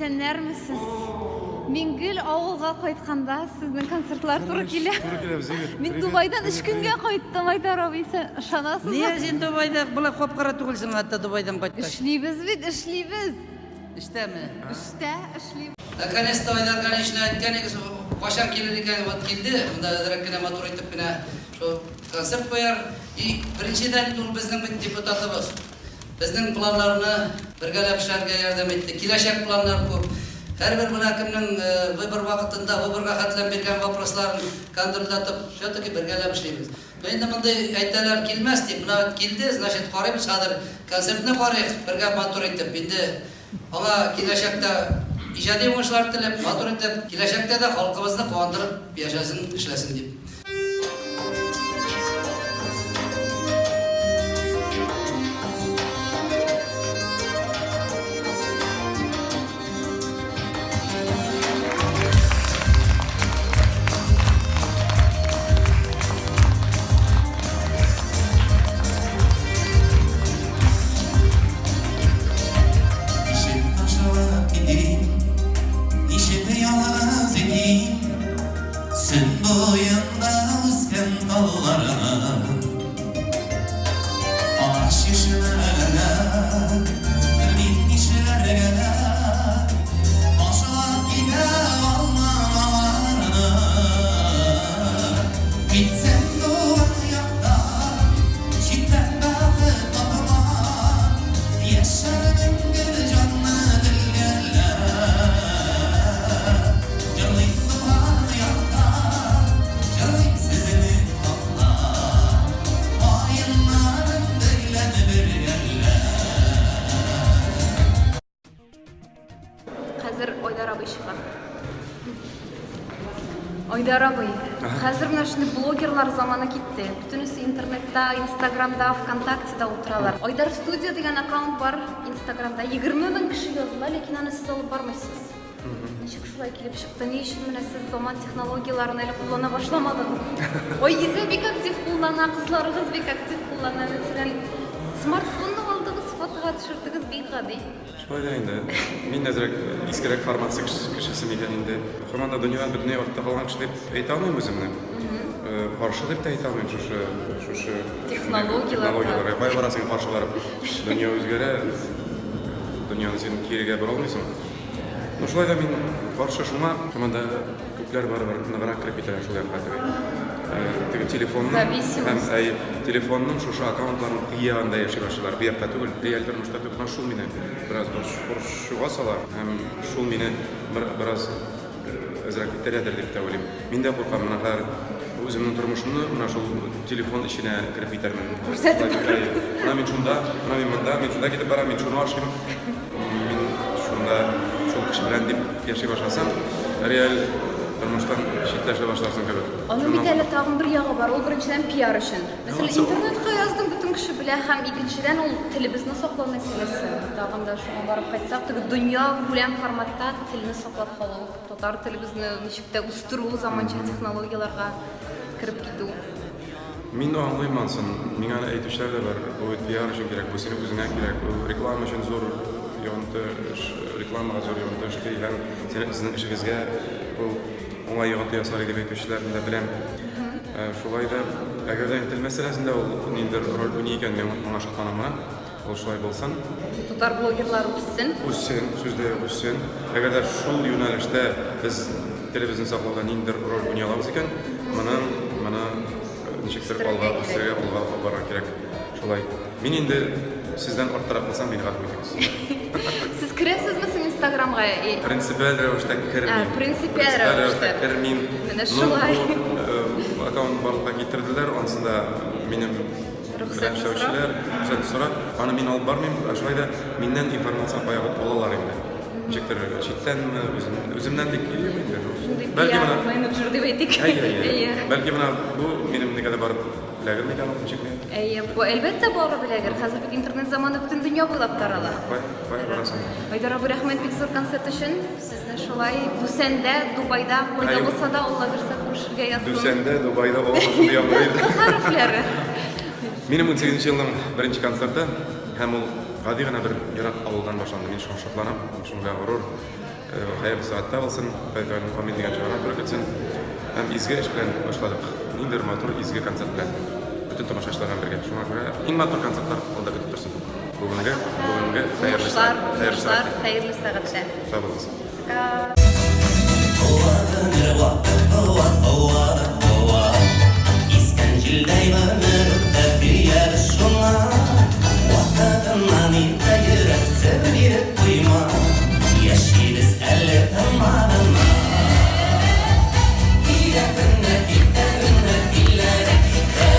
Исәннәрмесез? Мин гел авылга кайтканда сезнең концертлар туры килә. Туры килә безгә. Мин Дубайдан өч көнгә кайттым, Айдар абый, сен ышанасызмы? Нигә син Дубайда болай кап-кара түгелсең хәтта Дубайдан кайткач? Эшлибез бит, эшлибез. Эштәме? Эштә эшлибез. Наконец-то Айдар конечно әйткән идегез, кайчан килер икән, вот килде. Монда әзрәк кенә матур итеп кенә шул концерт куяр. И беренчедән ул безнең бит депутатыбыз. Безнең планнарны бергәләп эшләргә ярдәм итте. Киләчәк планнар күп. Һәрбер менә кемнең выбор вакытында выборга хәтләм биргән вопросларын контрольдә тотып, все-таки бергәләп эшлибез. Но инде мондый әйтәләр килмәс дип, менә бит килде, значит карыйбыз хәзер концертны карыйк, бергә матур итеп. Инде аңа киләчәктә иҗади уңышлар теләп, матур итеп, киләчәктә дә халкыбызны куандырып яшәсен, эшләсен дип. Ничек ташлап китим, ничек ялгыз итим? Сөн буенда үскән талларны Агач чишмәләргә Белмим нишләргә дә Ташлап китә алмам аларны Китсәм туган яктан Читтән бәхет тапмам Яшәрмен гел җанны телгәләп Җырлыйм туган якта, җырлыйм сезнең хакта, Каеннарым белән бергәләп. Хәзер Айдар абый чыга. Айдар абый, хәзер менә шундый блогерлар заманы китте. Бөтенесе интернетта, инстаграмда, вконтактеда утыралар. Айдар студия дигән аккаунт бар инстаграмда. 20 мең кеше языла, ләкин аны сез алып бармыйсыз. Ничек шулай килеп чыкты? Ни өчен менә сез заман технологияләрен әле куллана башламадыгыз? Айгизә бик актив куллана, кызларыгыз бик актив куллана. Мәсәлән, смартфонны алдыгыз, фотога төшердегез, бик гади. Шулай да инде. Мин әзрәк искерәк формация кешесе микән инде. Һаман да дөньядан бөтенләй артта калган кеше дип әйтә алмыйм үземне. Каршы дип тә әйтә алмыйм шушы шушы технологияләргә. Кая барасың каршы барып? Дөнья үзгәрә, дөньяны син кирегә бора алмыйсың. Ну, шулай да мин каршы шуңа, команда күпләр барыбер ныграк кереп китәләр шул якка теге. Теге телефонның һәм әй, телефонның шушы аккаунтларның теге ягында яши башлыйлар. Бу якта түгел, реаль тормышта түгел. Менә шул мине бераз борчуга сала һәм шул мине бераз әзрәк итәләдер дип тә уйлыйм. Мин дә куркам, менә хәзер үземнең тормышымны менә шул телефон эченә кереп китәрмен. Күрсәтеп Менә мин шунда, менә мин монда, мин шунда китеп барам, мин шуны ашыйм. Мин шунда шул кеше белән дип яши башласаң, реаль тормыштан читләшә башларсың кебек. Аның бит әле тагын бер ягы бар, ул беренчедән пиар өчен. Мәсәлән, интернетка яздың, бөтен кеше белә һәм икенчедән ул телебезне саклау мәсьәләсе. Тагын да шуңа барып кайтсак, теге дөнья күләм форматта телне саклап калу, татар телебезне ничек тә үстерү, заманча технологияләргә кереп китү. Мин аңлыйм ансын. Миңа аны әйтүчеләр дә бар. Бу бит пиар өчен кирәк, бу синең үзеңә кирәк, бу реклама өчен зур йогынты, рекламага зур йогынты эшли һәм сезнең эшегезгә бу уңай йогынты ясар дип әйтүчеләрне дә беләм. Шулай да, әгәр дә тел мәсьәләсендә ул ниндидер роль уйный икән, мин моңа шатланам гына. Ул шулай булсын. Татар блогерлары үссен. Үссен, сүз дә юк, үссен. Әгәр дә шул юнәлештә без телебезне саклауда ниндидер роль уйный алабыз икән, моның моны ничектер алга үстерергә, алга алып барырга кирәк. Шулай. Мин инде сездән арттарак булсам, мине гафу итегез. Сез керәсезме соң Инстаграмга? Принципиаль рәвештә кермим. Принципиаль рәвештә кермим. Менә шулай. Аккаунт барлыкка китерделәр, анысы да минем Рөхсәт эшләүчеләр рөхсәт сорап, аны мин алып бармыйм, ә шулай да миннән информация каягып алалар инде. Ничектер читтәнме, үзем, үземнән бик юк инде. Шундый Бәлки пиар менә менеджер дип әйтик. Әйе, әйе. Әйе. Бәлки менә бу минем нигә дә барып эләгер микән ул, ничек ни? Әйе, бу әлбәттә барып эләгер. Хәзер бит интернет заманы бөтен дөнья буйлап тарала. Кай, кай барасың? Айдар абый, рәхмәт бик зур концерт өчен. Сезне шулай Дүсәндә, Дубайда, кайда Әйе. булса да, Алла бирсә, күрешергә язсын. Дүсәндә, Дубайда, о, шундый яңгырый. Х хәрефләре. Минем 18 елның беренче концерты һәм ул гади генә бер ерак авылдан башланды. Мин шуңа шатланам, мин шуңа горур. Хәерле сәгатьтә булсын, Ходай Тәгаләнең амин дигән чагына туры килсен. Һәм изге эш белән башладык. Ниндидер матур изге концерт белән. Бөтен тамашачылар белән бергә. Шуңа күрә иң матур концертлар алда көтеп торсын. Бүгенге, бүгенге хәерле Уңышлар, сәгать. Хәерле уңышлар, сәгатьтә. хәерле сәгатьтә. Сау булыгыз. Пока. Гомер вакыт куа, куа, куа. Искән җилдәй гомер үтә, көябез шуңа. Вакытыннан иртә йөрәк сер биреп куйма. Яшибез әле тыңла гына. Килә көннәр, китә көннәр, килә дә китә.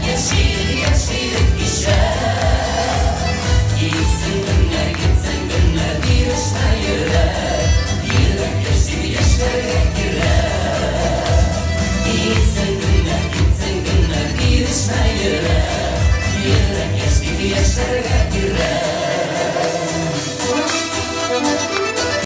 Яшик, яшик кичә. Китсен көннәр, китсен көннәр, бирешмә йөрәк. Йөрәк яши, яшәргә кирәк. Китсен көннәр, китсен көннәр, бирешмә йөрәк. Йөрәк яши, яшәргә кирәк.